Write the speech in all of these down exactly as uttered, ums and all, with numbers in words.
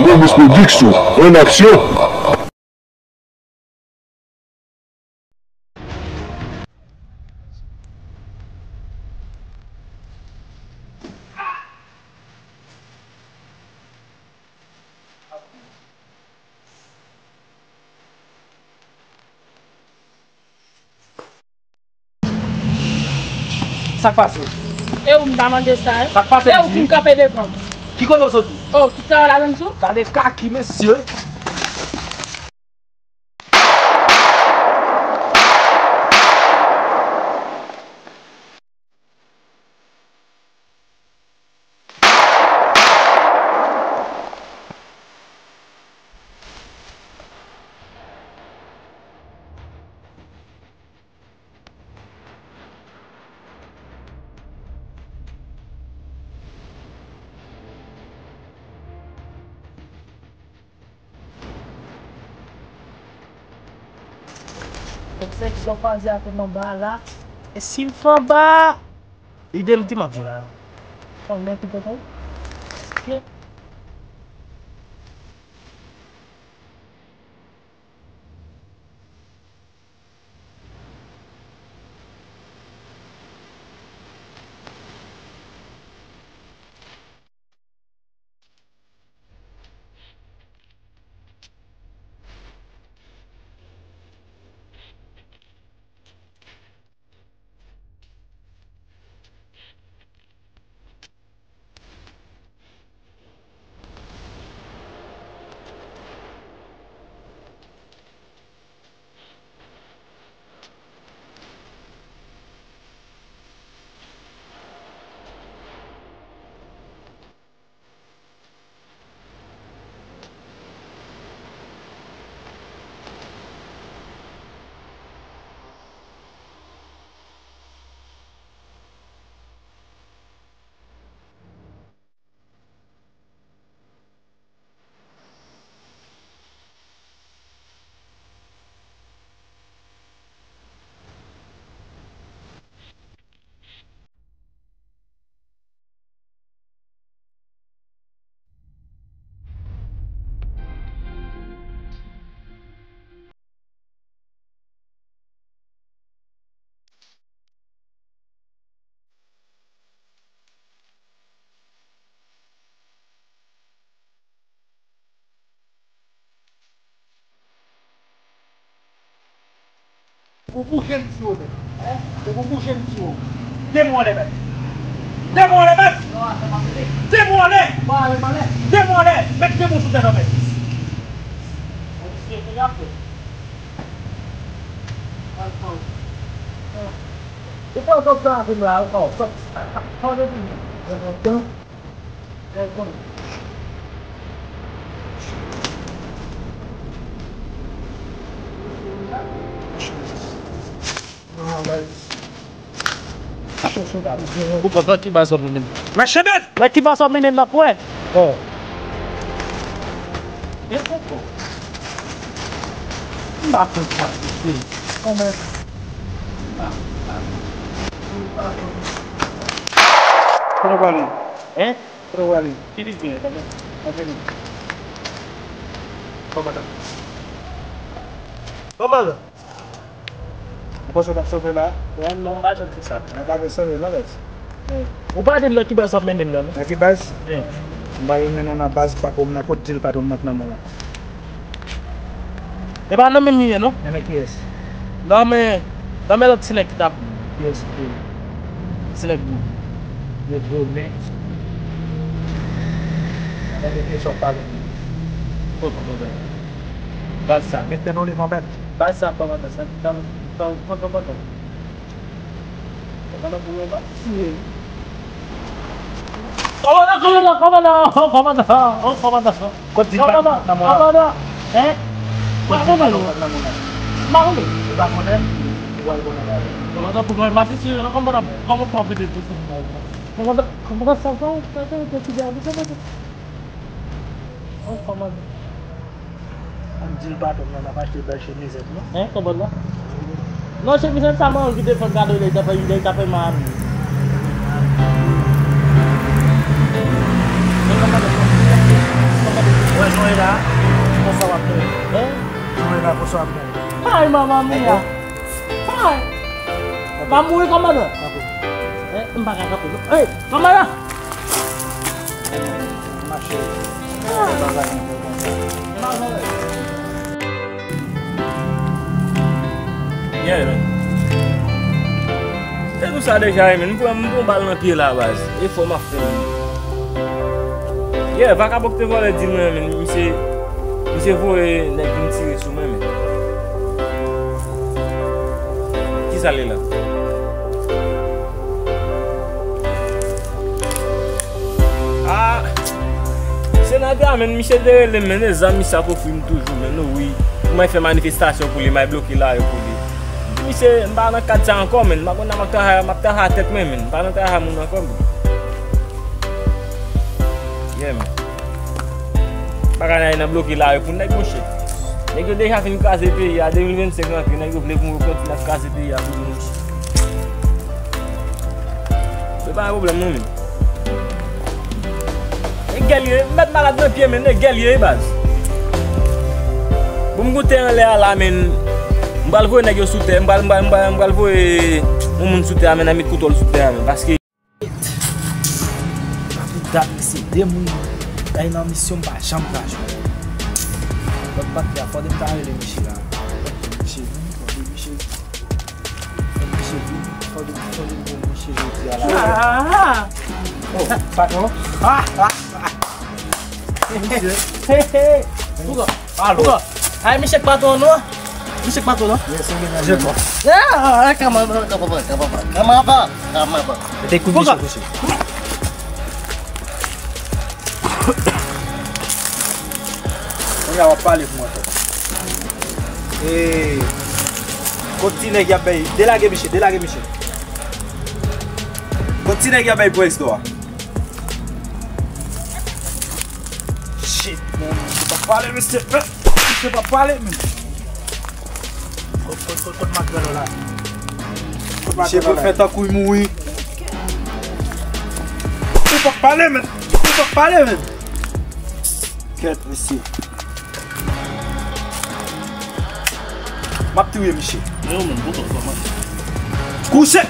Momus Production, en action! Sa k pase? E ou m ta mande sa, e? Sa k pase, e ou vin kanpe devan m. Ki kote w soti? Oh, ki travay la menm sou? Gade kaki, mesye. Donk, se sa w kwaze ak m anba la. E si m fè anba, ide m di m ap jwe la. Fò m mete popo. Pou bouche m di w, mèt. Hein? Se pou bouche m di w. De mwen anlè, mèt. De mwen anlè, mèt. De mwen anlè. De mwen anlè. Mèt, de mwen sou tèt ou, mèt. Ou pran kòb sa avè m la ankò. Kòb sa. Kòb sa. Ou konn ki ba sòm li menm? Mache bèt! Wè ki ba sòm li menm nan pwen. Oh. E koko. M pa konn sa ki se. Kòman? Kote w prale? Hein? Kote w prale? Ki li vini? Kote w prale? Kòmandan. Kòmandan. Ou panse w t ap sove la? Non, non, m pa janm fè sa. Mwen pa vle sove non, bèt. Ou pa di m nan ki baz w ap mennen m nan, non? Nan ki baz? Wi. M pa mennen nan baz patwon m nan, kot di l patwon m nan k nan men w lan? E pa nan menm li ye, non? Nan men kiyès? Nan men, nan men lòt ti nèg ki t ap. Kiyès ki? Ti nèg gwo. Nèg gwo, men. Nan men kiyès w ap pale? Kot kòmandan? Baz sa. Mete nou li, kòmandan. Baz sa, kòmandan, sa, sa, sa, sa, kòmandan. Kòmandan pou mwen pa tiye. Kòmandan, kòmandan, kòmandan, oh, kòmandan, oh, kòmandan. Kot di pa kòmandan, nan mwen la? Kòmandan, hein? Kot di pa kòmandan, nan mwen la? Mwen ou pa konnen? Ou pa konnen la. Kòmandan pou mwen pa tiye, non, kòmandan, kòmandan pou mwen pa tiye. Kòmandan, kòmandan, sa, sa, sa, sa, sa, sa, sa, sa, sa. Oh, kòmandan. Ann di l patwon nan ap achte bèl chemizèt, non? Hein, kòmandan? Non, chemizèt sa mwen anvi te fè kado, li ta fè, li ta fè mal. Wè, jan w ye la, konsa w ap fè. Hein? Jan w ye la, konsa w ap fè. Ay, manman mia. Ay. M ap mouri, kòmandan. Kanpe. Eh, m pa ka kanpe, non. Hey, kòmandan. Mache. Yeah, man. Se pou sa deja, men. M pran, m pran bal nan pye la, baz. Efò m ap fè, men. Yeah, vakabon ki te vòlè di mwen, men. Misye, misye voye nèg vin tire sou mwen, men. Kisa l ye la? Ah, senatè a, men, misye te rele m, men, e zam misye ap ofri m toujou, men, wi. Pou m al fè manifestasyon pou li, m al bloke lari pou li. M di misye, m pa nan kad sa ankò, men, m pa konn nan m ap travay, m ap travay a tèt mwen, men, m pa nan travay a moun ankò, men. Yeah, men. Bagay la nan bloke lari pou nèg, monchè. Nèg yo deja fin kraze peyi a, de mil vennsenk rantre, nèg yo vle pou yo kontinye ap kraze peyi a toujou, monchè. Se pa yon pwoblèm non, men. E gèl ye, m mèt malad nan pye, men, e gèl ye, baz. Bon, m goute anlè a la, men. M pral voye nèg yo sou tè, m pral, m pral, m pral, m pral voye yon moun sou tè a, men, nan met koutèl sou tè a, men, paske Depi dat misye de moun bay nan misyon, m pa janm ka jwenn. Lòt patnè a, fò de m ta rele misye la. Misye vin, fò de misye, fò de misye vin, fò de, fò de m jwenn misye jodi a la. Ah! Oh, patwon. Ah, ah, ah. Misye. Hey, hey. Pouko? Alo. Pouko? Ay, misye k patwon non. Misye k patwon non. Yes, wi, mesye. Ah, ah, kama, kama, kama, kama, kama. Mete kout misye, misye. Kounya w ap pale pou mwen, frè. Ee, kot ti nèg y ap bay? Delage misye, delage misye. Kot ti nèg y ap bay pou Exdor a? Shit, man. Misye p ap pale, mesye. Misye p ap pale, men. Kot, kot, kot, kot makrèl la? Misye pou fè tankou l mouri. Ou p ap pale, men. Ou p ap pale, men. Kèt, mesye. M ap touye misye. Yo, men, bon, bon, bon, bon. Kouche!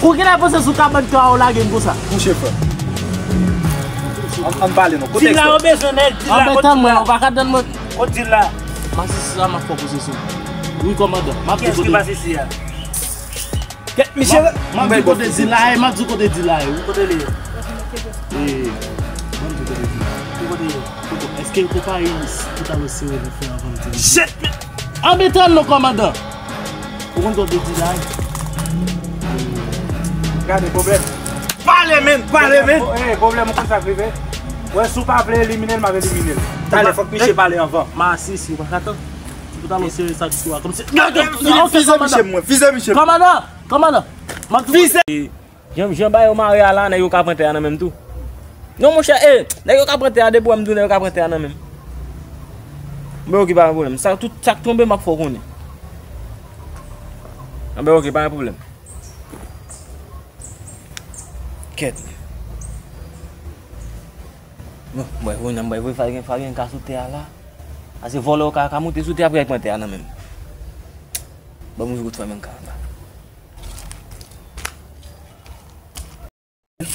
Ou genlè panse sou kabann ka ou lage m konsa. Kouche, frè. Ann, ann pale non. Kote Exdor? Dil la yo bezwen, nèg. Dil la, kot dil la? Ou pa ka tann mwen. Kot dil la? Masisi sa m ap fè posesyon. Wi, kòmandan. M ap di kote. Kiyès ki masisi a? Kèt, misye. M ap di kote dil la, e m ap di kote dil la, wi. Kote li ye? E, ban m di kote dil la. Ki kote li ye? Kote, èske l konpayi Koutalo Sere nou fè anvan m di? Shit, men. Anbetan non, kòmandan. Ou konn kote dil la, wi. Gade pwoblèm. Pale, men, pale, men. Eh, pwoblèm, ou konn sa k rive? Wè, si w pa vle elimine l, m ap elimine l. Talè, fòk misye pale anvan. Masisi, ou pa ka tann. Koutalo Sere sa k sou a, kòmsi. Vize misye, mwen, vize misye. Kòmandan, kòmandan. M ap di. Vize. Jan, jan bagay yo mare a la, nèg yo ka pran tè a nan men m tou. Non, monchè, eh, nèg yo ka pran tè a, depi w wè m di w nèg yo ka pran tè a nan men m. Anben, oke, pa gen pwoblèm. Sa, tout sa k tonbe, m ap fè w konnen. Anben, oke, pa gen pwoblèm. Kèt. Bon, mwen, mwen, mwen, mwen, fal gen, fal gen ka sou tè a la. Ase vòlè yo ka, ka moute sou tè, apre y pran tè a nan men m. Ban m ouvri kout fè men ka anba.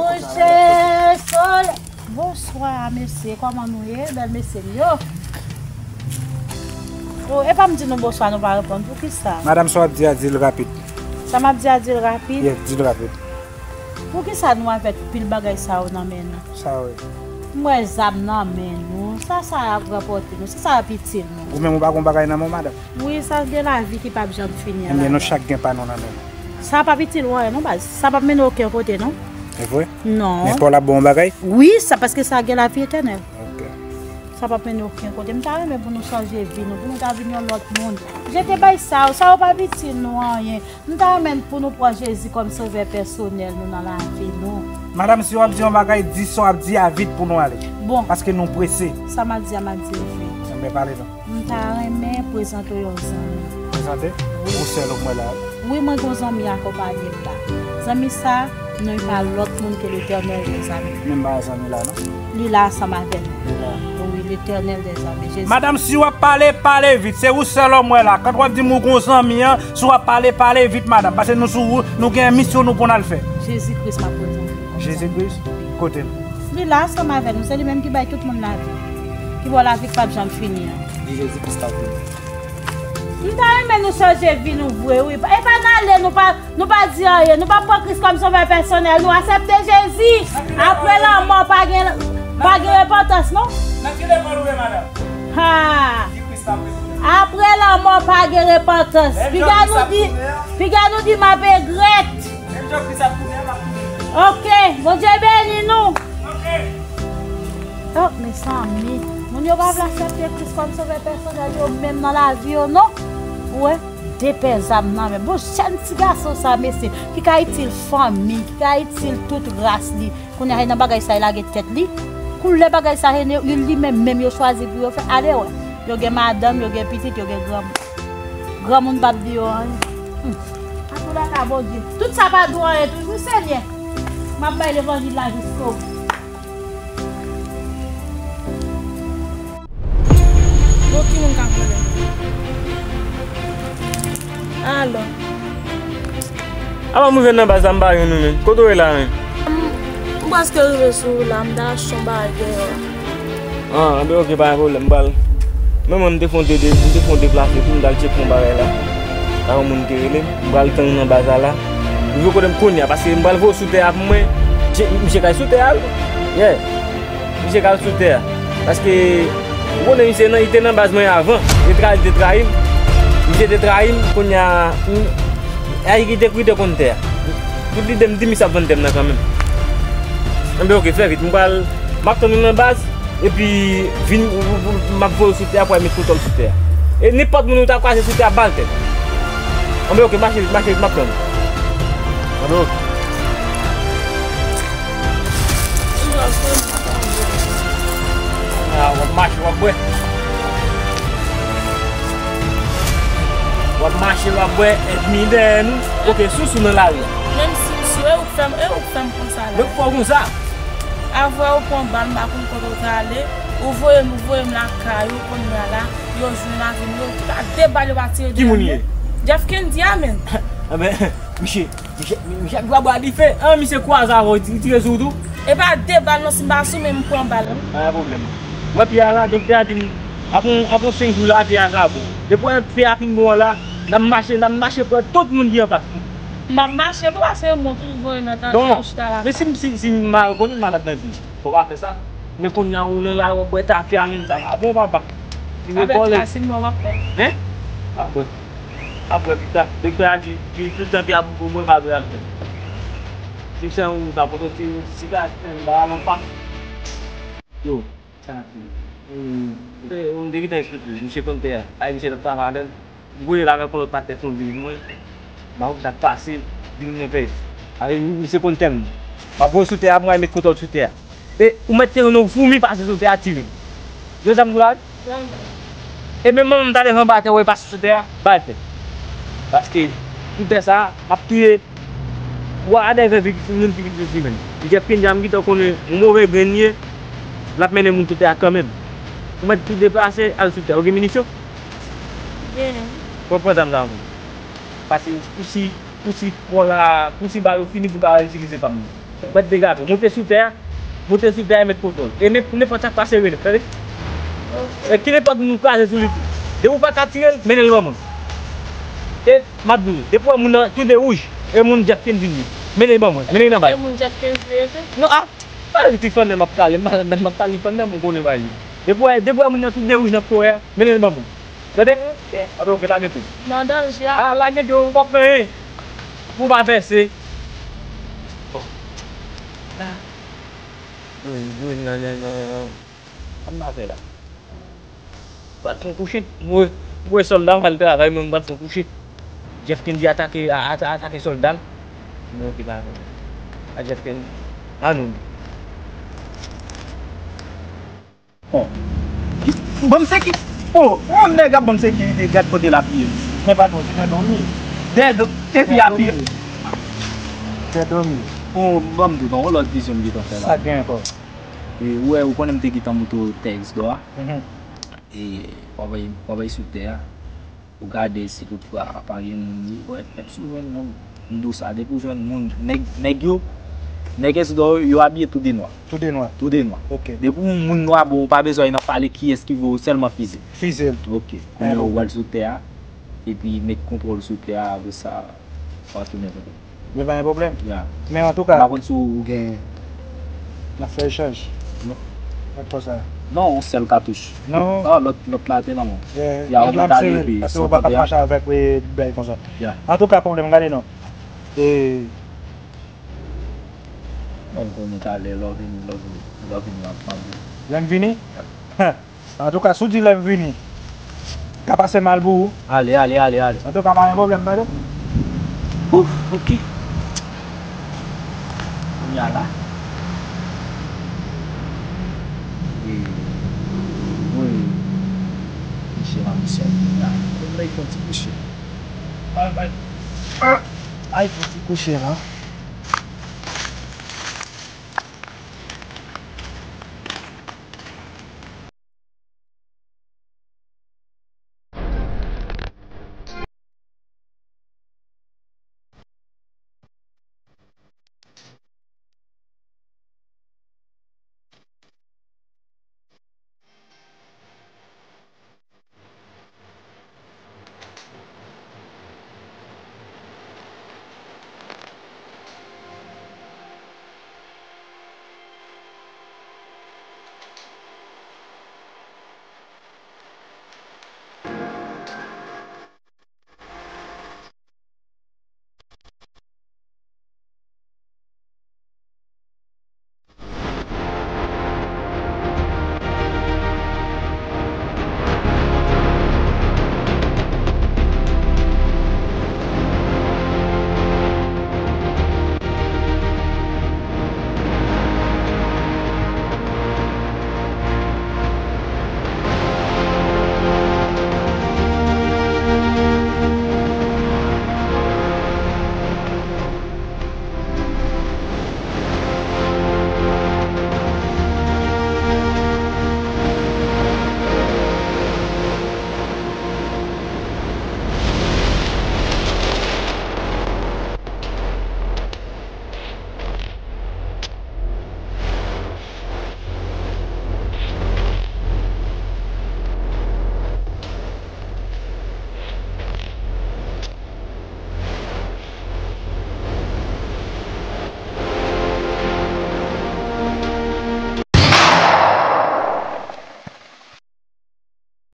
Mouche solèy. Bonswa, mesye. Kòman nou ye, bèl mesye m yo? Oh, e pa m di nou bonswa, nou pa reponn. Poukisa? Madanm, sa w ap di a, di l rapid. Sa m ap di a, di l rapid? Yes, di l rapid. Poukisa nou avèk pil bagay sa yo nan men nou? Sa w ye? M wè zam nan men nou. Sa, sa y ap ranpòte nou? Se sa y ap itil nou? Ou menm ou pa gon bagay nan men w, madanm? Wi, sa gen lavi ki p ap janm fini a. Ebyen, nou chak gen pa nou nan men nou. Sa p ap itil ou anyen non, baz. Sa p ap mennen okenn kote non. E vre? Non. Men pa w la bon bagay? Wi, sa paske sa gen lavi etènèl. Ok. Sa p ap mennen okenn kote. M ta renmen pou nou chanje vi nou, pou nou ta vin yon lòt moun. Jete bay sa yo, sa yo p ap itil nou anyen. M ta renmen pou nou pran Jezi kòm sovè pèsonèl nou nan lavi nou. Madanm, si w ap di yon bagay, di sa w ap di a vit pou nou ale. Bon. Paske nou prese. Sa m ap di a, m ap di l vit. Enben, pale non. M ta renmen prezante w yon zanmi. Prezante? Wi. Ou sèl ou mwen la? Wi, mwen gen yon zanmi akonpanye m la. Zanmi sa, non l pa lòt moun ke Letènèl dèzame. Men m pa wè zanmi la non. Li la ansanm avè n. Li la. Wi, Letènèl dèzame, Jezi. Madanm, si w ap pale, pale vit. Se ou sèl òm mwen la. Kan w ap di m ou gon zanmi an, si w ap pale, pale vit, madanm. Paske nou sou wout, nou gen misyon nou pou n al fè. Jezi Kris, m ap prezante w. Jezi Kris? Kote l? Li la ansanm avè nou. Se li menm ki bay tout moun lavi. Ki ba w lavi k p ap janm fini an. Di Jezi Kris ap vini. M ta renmen nou chanje vi nou vre, wi. E pa n ale, nou pa Nou pa di anyen, nou pa pran Kris kòm sovè pèsonèl, nou aksepte Jezi. Apre lanmò, pa gen, pa gen repantans, non. Nan ki lekòl ou ye, madanm? Ha! Di Kris la pou nou. Apre lanmò, pa gen repantans. Piga nou di, piga nou di, m ap egrèt. Menm jan Kris ap tounen, m ap tounen. Ok, Bondye beni nou. Ok. Oh, mezanmi, moun yo pa vle aksepte Kris kòm sovè pèsonèl yo menm nan lavi yo, non. Ou wè, de pè zam nan men. Bon, jèn ti gason sa, mesye, ki ka itil fanmi, ki ka itil tout ras li. Kounye a, e nan bagay sa, li lage tèt li. Koulè bagay sa, e li menm, menm yo chwazi pou yo fè. Ale wè, yo gen madanm, yo gen pitit, yo gen granmoun. Granmoun p ap di yo anyen. Hmm. Antoulèka, Bondye, tout sa pa di w anyen toujou, Senyè. M ap bay levanjil la jiskobou. Bon, ki moun k ap rele m? Alo. Apa m rive nan baz la, m pa jwenn ou menm. Kote w ye la menm? M, m prèske rive sou wout la, m t al achte yon bagay dèyè a. Ah, anben, ok, pa gen pwoblèm. M pral, mwen menm, m te fè yon de, de, m te fè yon deplase tou, m t al tcheke yon bagay la. Apa yon moun te rele m, m pral tann ou nan baz la la. Rive kote m kounye a, paske m pral voye w sou tè a pou mwen. Misye, misye kay sou tè a, wi. Yeah. Misye kay sou tè a. Paske, ou konnen misye nan, li te nan baz mwen avan. Li te trayi, li te trayi m. Misye te trayi m, kounye a, m, a, li te, li te konn tè a. Tout lide m di misye ap vann tè m nan kanmenm. Anben, ok, fè vit. M pral, m ap tann ou nan baz, epi vin, m ap voye w sou tè a pou w al met foto m sou tè a. E nenpòt moun ou ta kwaze sou tè a, ba l tèt. Anben, oke, mache vit, mache vit, m ap tann. Anben, oke. Ah, w ap mache, w ap bwè. W ap mache, w ap bwè, ènmi dèyè nou. Oke, sousou nan lari a. Menm si m sou, e ou k fè m, e ou k fè m konsa la. Men fò konsa. Avwè ou pran bal, m pa konn kote ou t ale. Ou voye m, ou voye m lakay ou, kounye a la. Yo jwenn avè m, yo, ki pa de bal yo pa tire dèyè m. Ki moun ye? Jeff Kendy a menm. Anben, misye, misye, misye ap bwè dife. An, misye kwaze avè w, li tire sou ou tou? E pa de bal non, si m pa sou men m pran bal. Pa gen pwoblèm. Mwen, pyè a la, doktè a di m, apre, apre senk jou la, pyè a ka bon. Depi wè pyè a fin bon an la, n ap mache, n ap mache pran tout moun ki anfas nou. M ap mache pou pase yon moun ki voye nan tan chita la. Men si, si, si m mal koni malad nan di. Fò w pa fè sa. Men kounye a ou nan lari w ap bwè tafya menm, sa pa bon papa. Li revòle. Avèk sa, si mwen w ap fè. Hein? Apre. Apre pita. Doktè a di, di tout tan ki ap pou mwen pa dwe al fè. Si se yon ta pote ti siga, ba alon pa. Yo, sa di. Ou te, ou te gentan eksplike misye konn tè a. Ay misye t ap travay avè l. M voye l avèk yon lòt patnè tonbe mwen. Ba ou sa k pase, di m mwen fè. Misye konn tè m. M ap voye sou tè a, mwen met kontwòl sou tè a. E ou mèt te wè yon foumi pase sou tè a, tire l. Yo sa m di w la wi. E menm manman m talè anba atè, wè pase sou tè a, ba l fè. Paske sou tè sa a, m ap touye. Wa a dèyè vè moun ki vin sou simen. Jeff Kendy a m gentan konnen yon move grenn li ye, l ap mennen moun sou tè a kanmenm. Ou mèt tou deplase, al sou tè. Ou gen minisyon? Gen. Pran, pran zam sa ankò. Pase pousi, pousi pon la, pousi ba yo fini pou ka itilize fam nan. Mèt degaje, monte sou tè a, monte sou tè a e met kontwòl. E men pou nenpòt sa k pase rele, tande? E ki nenpòt moun kraze sou li tou. Depi w pa ka tire l, mennen l ban mwen. E m ap di w, depi w wè moun nan tou de wouj, e moun Jeff Kendy li ye. Mennen l ban mwen, mennen l nan bal. E moun Jeff Kendy li ye tou? Non, a, pa di ti fannè m ap kale, m pa, m ap kale fannè m, ou konnen bagay yo. Depi w wè, depi w wè moun nan tou de wouj nan kò a, mennen l ban mwen. Tande? Apre ou gen lage tou. Nan danje a. A, lage tou, ou p ap fè anyen. Pou w pa vèse. Bon. La. Wi, wi, nan, nan, nan, nan. Sa m ta fè la? Bat yon kouche. Mwen, mwen sòlda m al travay, mwen bat yon kouche. Jeff Kendy atake, a, ata-, atake sòlda l. Mwen ki pa a Jeff Kendy. A nou. Bon. Ban m seki-, oh, yon nèg ap ban m sekirite, gad kote l ap ye. Men patwon, se dè dòmi. Dè dò-, epi ap ye. Dè dòmi. Bon, ban m di w, yon lòt vizyon m gentan fè la. Sa k gen ankò? E, ou wè, ou konnen m te gentan montre w tè Exdor a. Mhm. E, w ap wè, w ap wè sou tè a. Ou gade si toutfwa pa gen moun li, wè, menm si w jwenn moun, m di w sa, depi w jwenn moun, nèg, nèg yo, nèg Exdor yo, yo abiye tou de nwa. Tou de nwa? Tou de nwa. Ok. Depi w moun nwa, bon, ou pa bezwen nan pale kiyès ki voye w, sèlman fize. Fize l. Ok. Kounye a ou pral sou tè a, epi met kontwòl sou tè a, apre sa, w a tounen vre. Men pa gen pwoblèm. Ya. Men antouka. M pa konn si w gen. N ap fè echanj. Non. Lòt fwa sa. Non, yon sèl katouch. Non. Ah, lòt, lòt la te nan mwen. Yeah. Ya, lòt la m sere l, paske ou pa ka mache avèk, wi, bèl konsa. Ya. Antouka, pwoblèm, gade non. E. Mwen konnen talè, lè w vini, lè w vini, lè w vini, m ap mande. Lè m vini? Ya. Antouka, si w di lè m vini, ka pase mal pou ou. Ale, ale, ale, ale. Antouka, pa gen pwoblèm, tande. Ouf, ok. Kounye a la. Wi. Wi. Misye la, misye la. Kounye a, fè yon ti kouche. Ay, ay. Ay, fè yon ti kouche la.